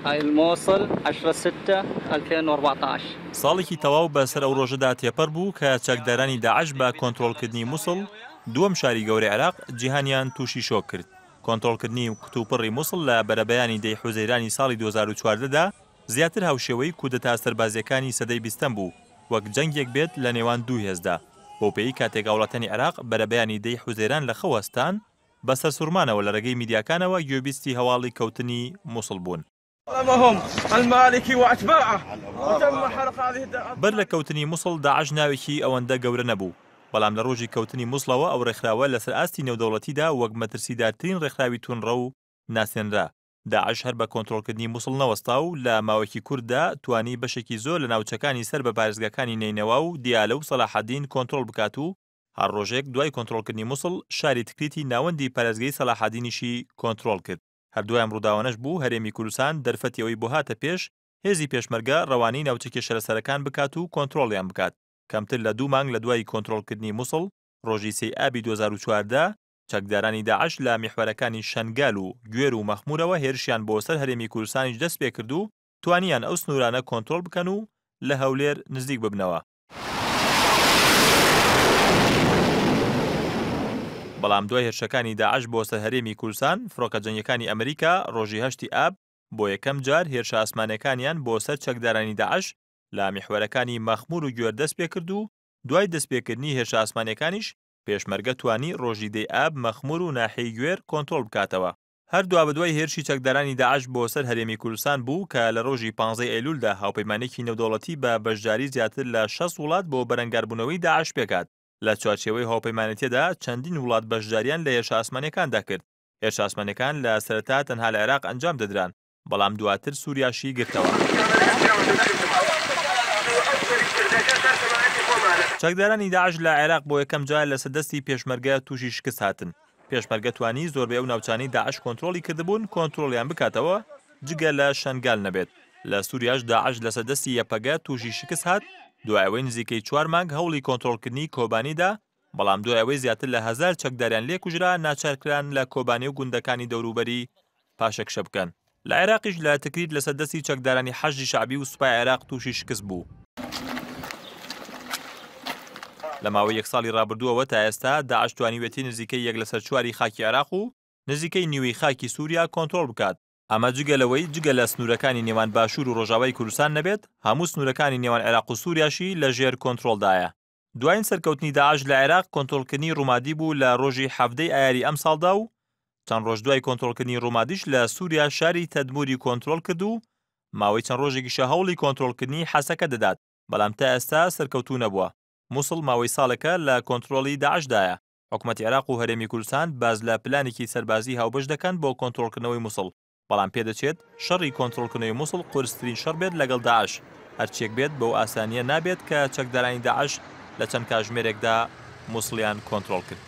هاي الموصل 10 6 2014. ساڵێکی تەواو بەسەر ئەو ڕۆژەدا تێپەڕ بوو کە چەکدارانی داعش بە کۆنترۆڵکردنی موسڵ، دووەم شاری گەورەی عێراق، جیهانیان تووشی شۆک کرد. کۆنترۆڵکردنی کتوپڕی موسڵ لە بەرەبەیانی دەی حوزەیرانی ساڵی 2014 دا زیاتر هاوشێوەی کودەتا سەربازییەکانی سەدەی بیستەم بوو، وەک جەنگێک بێت لە نێوان دوو هێزدا. بەوپێیەی کاتێک هاوڵاتیانی عێراق بەرەبەیانی دەی حوزەیران لە خەو هەستان، بە سەرسوڕمانەوە لە ڕێگەی میدیاکانەوە گوێبیستی هەواڵی کەوتنی موسڵ بوون. بەر لە کەوتنی موسڵ داعش ناوێکی ئەوەندە گەورە نەبوو، بەڵام لە ڕۆژی کەوتنی موسڵەوە ئەو ڕێکخراوە لەسەر ئاستی نێودەوڵەتیدا وەک مەترسیدارترین ڕێکخراوی توندڕەو ناسێنرا. داعش هەر بە کۆنترۆڵکردنی موسڵ نەوەستا و لە ماوەیەکی کورتدا توانی بەشێکی زۆر لە ناوچەکانی سەر بە پارێزگاکانی نەینەوا و دیالە و سەلاحەدین کۆنترۆڵ بکات و هەر ڕۆژێک دوای کۆنترۆڵکردنی موسڵ شاری تکریتی ناوەندی پارێزگەی سەلاحەدینیشی کۆنترۆڵ کرد. هەر دوای ئەم ڕووداوانەش بوو هەرێمی کوردستان دەرفەتی ئەوەی بۆ هاتە پێش هێزی پێشمەرگە ڕەوانەی ناوچە کێشەلەسەرەکان بکات و کۆنترۆڵیان بکات. کەمتر لە دوو مانگ لە دوای کۆنترۆڵکردنی موسڵ، ڕۆژی سێی ئابی 2014، چەکدارانی داعش لە میحوەرەکانی شەنگال و گوێر و مەخمورەوە هێرشیان بۆ سەر هەرێمی کوردستانیش دەستپێکرد و توانیان ئەو سنوورانە کۆنترۆڵ بکەن و لە هەولێر نزیک ببنەوە. بەڵام دوای هێرشەکانی داعش بۆ سەر هەرێمی کوردستان، فڕۆکە جەنگیەکانی ئەمریکا ڕۆژی هەشتی ئاب بۆ یەکەم جار هێرشە ئاسمانیەکانیان بۆ سەر چەکدارانی داعش لە میحوەرەکانی مەخمور و گوێر دەستپێکرد و دوای دەستپێکردنی هێرشە ئاسمانیەکانیش پێشمەرگە توانی ڕۆژی دەی ئاب مەخمور و ناحیەی گوێر کۆنترۆڵ بکاتەوە. هەر دوابەدوای هێرشی چەکدارانی داعش بۆ سەر هەرێمی کوردستان بوو کە لە ڕۆژی پانزەی ئەیلولدا هاوپەیمانێکی نێودەوڵەتی بە بەشداری زیاتر لە 60 وڵات بۆ بەرەنگاربوونەوەی داعش پێکهات. لە چوارچێوەی هاوپەیمانێتیەدا چەندین وڵات بەشداریان لە هێرشە ئاسمانیەکاندا کرد. هێرشە ئاسمانیەکان لە سەرەتا تەنها لە عێراق ئەنجام دەدران، بەڵام دواتر سوریاشی گرتەوە. چەکدارانی داعش لە عێراق بۆ یەکەم جار لەسەر دەستی پێشمەرگە تووشی شکست هاتن. پێشمەرگە توانی زۆربەی ئەو ناوچانەی داعش کۆنترۆڵی کردبوون کۆنترۆڵیان بکاتەوە جگە لە شەنگال نەبێت. لە سوریاش داعش لەسەر دەستی یەپەگە تووشی شکست هات دوای ئەوەی نزیکەی چوار مانگ هەوڵی کۆنترۆڵکردنی کۆبانی دا، بەڵام دوای ئەوەی زیاتر لە 1000 چەکداریان لێکوژرا ناچارکران لە کۆبانی و گوندەکانی دەوروبەری پاشەکشە بکەن. لە عێراقیش لە تکریت لەسەر دەستی چەکدارانی حەشدی شەعبی و سوپای عێراق تووشی شکست بوو. لە ماوەی یەک ساڵی ڕابردووەوە تا ئێستا داعش توانیویەتی نزیکەی یەک لەسەر چواری خاکی عێراق و نزیکەی نیوەی خاکی سووریا کۆنترۆڵ بکات. ئەمە جگە لەوەی جگە لە سنوورەکانی نێوان باشوور و ڕۆژاوای کوردستان نەبێت، هەموو سنوورەکانی نێوان عێراق و سووریاشی لە ژێر کۆنترۆڵدایە. دوایین سەرکەوتنی داعش لە عێراق کۆنترۆڵکردنی ڕومادی بوو لە ڕۆژی حەڤدەی ئایاری ئەمساڵدا و چەند ڕۆژ دوای کۆنترۆڵکردنی ڕومادیش لە سووریا شاری تەدموری کۆنترۆڵ کرد و ماوەی چەند ڕۆژێکیشە هەوڵی کۆنترۆڵکردنی حەسەکە دەدات، بەڵام تا ئێستا سەرکەوتوو نەبووە. موسڵ ماوەی ساڵێکە لە کۆنترۆڵی داعشدایە. حکومەتی عێراق و هەرێمی کوردستان باس لە پلانێکی سەربازی هاوبەش دەکەن بۆ کۆنترۆڵکردنەوەی موسڵ، بەڵام پێدەچێت شەڕی کۆنترۆڵکردنەوەی موسڵ قورسترین شەڕ بێت لەگەڵ داعش، هەرچیەک بێت بەو ئاسانییە نابێت کە چەکدارانی داعش لە چەند کاژمێرێکدا موسڵیان کۆنترۆڵ کرد.